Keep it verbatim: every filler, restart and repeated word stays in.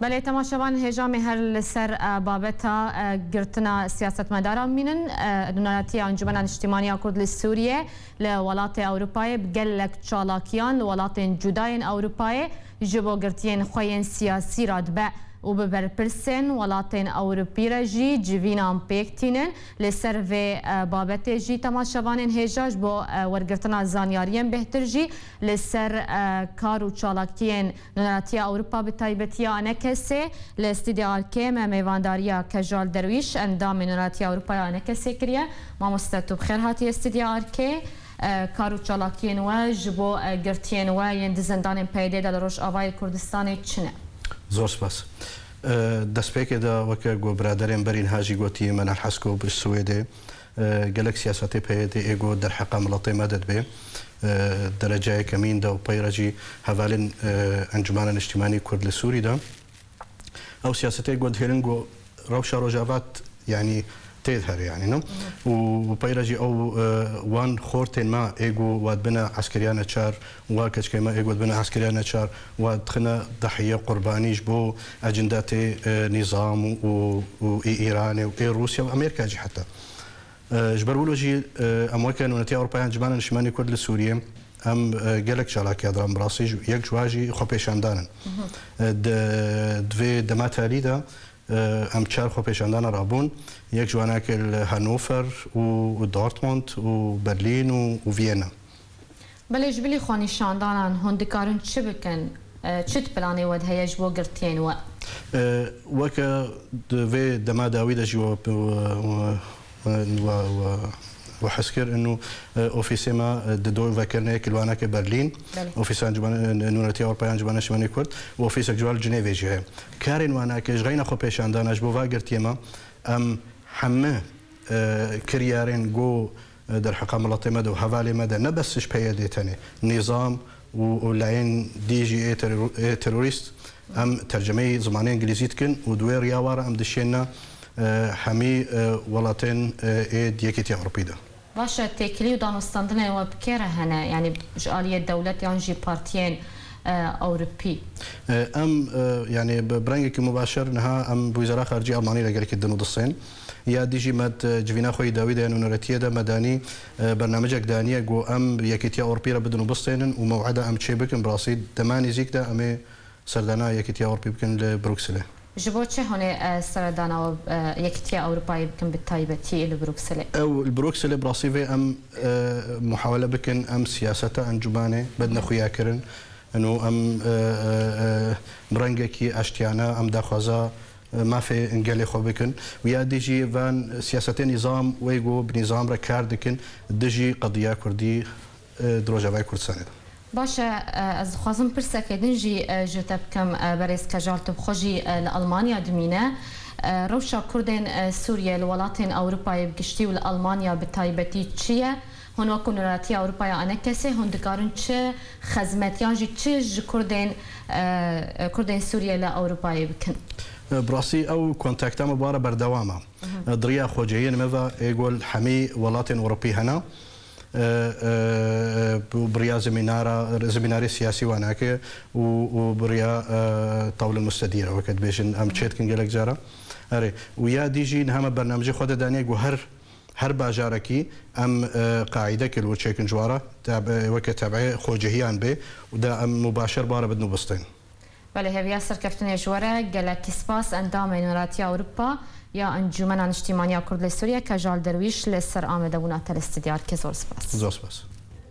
Belê, temaşevanên hêja, em ê her li ser, e, babeta, e, girtina siyasetmedaran bimînin. E, Nûneratiya Encûmena Niştîmaniya Kurd li Sûriyê li welatê Ewropayê bi gelek çalakiyan li welatên cuda yên Ewropayê ji bo girtiyên xwe yên siyasî radibe û bi berpirsên welatên Ewropî re jî civînan pêk tînin. Li ser vê, e, babetê jî temaşevanên hêja ji bo, e, wergirtina zanyariyên bêhtir jî li ser, e, kar û çalakiyên Nûneratiya Ewropa, bi taybetî ya ANKSê, li Stûdyoya Arkê me mêvandariya Kejal Derwîş, endamê Nûneratiya Ewropa ya ANKSê kiriye. Mamoste, tu bi xêr hatiye Stûdyoya Arkê. E, kar û çalakiyên we ji bo, e, girtiyên we yên di zindanên PYDê de li Rojavayê Kurdistanê çi ne? Zor spas. E, destpêkê de weke ku biraderên berî niha jî gotî, Menal Hesko bi Swêdê, e, gelek siyasetê PYDê ê ku derheqa miletê me de dibe, e, derece yekemîn de û peyre jî hevalên, e, Encûmena Niştîmanî Kurd li Sûrî de. Ew siyasetê ku dihêlin ku rewşa Rojava, yanî, tê dihere, yanî, no? Û, û peyre jî ew, e, wan xortên me ê ku wa dibine eskeriya neçar, wa keçikê me ê ku dibine eskeriya neçar, wa dixine dahiye, qurbanî ji bo ecindetê, e, nîzam û, û, û ê Îranê û ê Rûsya û Amerîka jî heta. E, ji ber wilo jî, e, em weke Nûneratiya Ewropa ya Encûmena Niştîmanî Kurd li Sûriyê, em, e, gelek çalakiya diran, bi rastî jî yek ji wan jî xwepêşandan in. E, di, di vê dema talî de, e, em çar xwepêşandana rabûn, yek ji wan weke li Hannover û, û Dortmund û Berlin û, û Viyana. Belê, ji bilî xwenîşandanan hûn dikarin çi bikin? E, çi di planê we de heye ji bo girtiyên we? E, weke di vê dema dawî de jî we, we, we, we, we, we hez kir, inu, e, ofîsê me, e, di do vekirinê yek li waneke Berlîn, Belê. Ofîsa Encûmen, e, Nûneratiya Ewropa ya Encûmena Niştîmanî Kurd û ofîsek ji wan li Cinêvê jî heye. Karên waneke ji xeyna xwepêşandana ji bo va girtiyê me, em hemî, e, kiryarên go e, derheqa miletê me de û hevalê me de ne bes ji PYDê tenê, nîzam û, û layên dî jî ê teror-, ê terorîst, em tercemeyî zimanê îngilîzî dikin û di wê riya wa re em dişêne, e, hemî, e, welatên, e, ê Yekîtiya Ewropî de. Baş e, têkilî û danûstandinên we bi kê re hene? Yanî ji aliyê dewlet yan jî partiyên, e, Ewropî? E, em, e, yanî bi, bi rengekî mubaşir niha em bi Wîzara Xaricî Almanî re gelekî din û distên. Ya dî jî me di civîna xwe yî dawî de ya nûneretiyê de me danî, e, bernamecek daniye ku em Yekîtiya Ewropî re bidin û bistênin û mew'eda em çê bikin. Bi rastî dema nêzîk de em ê serdana Yekîtiya Ewropî bikin li Brukselê. Ji bo çi hûn ê, e, serdana we, e, Yekîtiya Ewropayê bikin, bi taybetî li Brukselê? Ew, li Brukselê bi rastî vê em, e, muhawele bikin, em siyaseta encûmanê bedine xuyakirin. Eno em, e, e, e, bi rengekî eştiyane em daxwaza, e, mafê gelê xwe bikin. Û ya dî jî van siyasetê nîzam wê ku bi nîzam re kar dikin dijî qediya kurdî, e, di Rojavayê Kurdistanê de. Baş e, e, ez dixwazim pirsekê din jî, e, ji te bikim, e, berêz Kejal, tu bi xwe jî, e, li Almanya dimîne. E, rewşa Kurdên, e, Sûriye li welatên Ewropayê bi giştî û li Almanya bi taybetî çi ye? Hûn wekû Nûneratiya Ewropa ya ANKSê, hûn dikarin çi xizmet yan jî çi ji Kurdên, e, e, Kurdên Sûriye li Ewropayê bikin? E, bi rastî ew kontakta me bi wan re berdewam e. Mhm. E, di riya xwecihiyên me ve ê ku li hemî welatên Ewropî hene. E, e, e, bi, bi riya zemînara, zemînarê siyasî wan nake û, û bi riya, e, tawlil mustedîre, weke dibêjin, em çê dikin gelek cara. Erê, û ya dî jî niha me bernamejê xwe de daniye ku her Her bajarekî em, e, qaîdekê li wir çêkin ji wan re, tab-, e, weke tebê xwecihiyan bê û da em mubaşer wan re bidin û bistên. Belê, hêviya serkeftinê ji we re, gelekî spas. Endamê Nûneratiya Ewropa ya Encûmena Niştîmaniya Kurd li Sûriye, Kejal Derwîş, li ser amadebûna te li Stûdyoya Arkê, zor spas. Zor spas.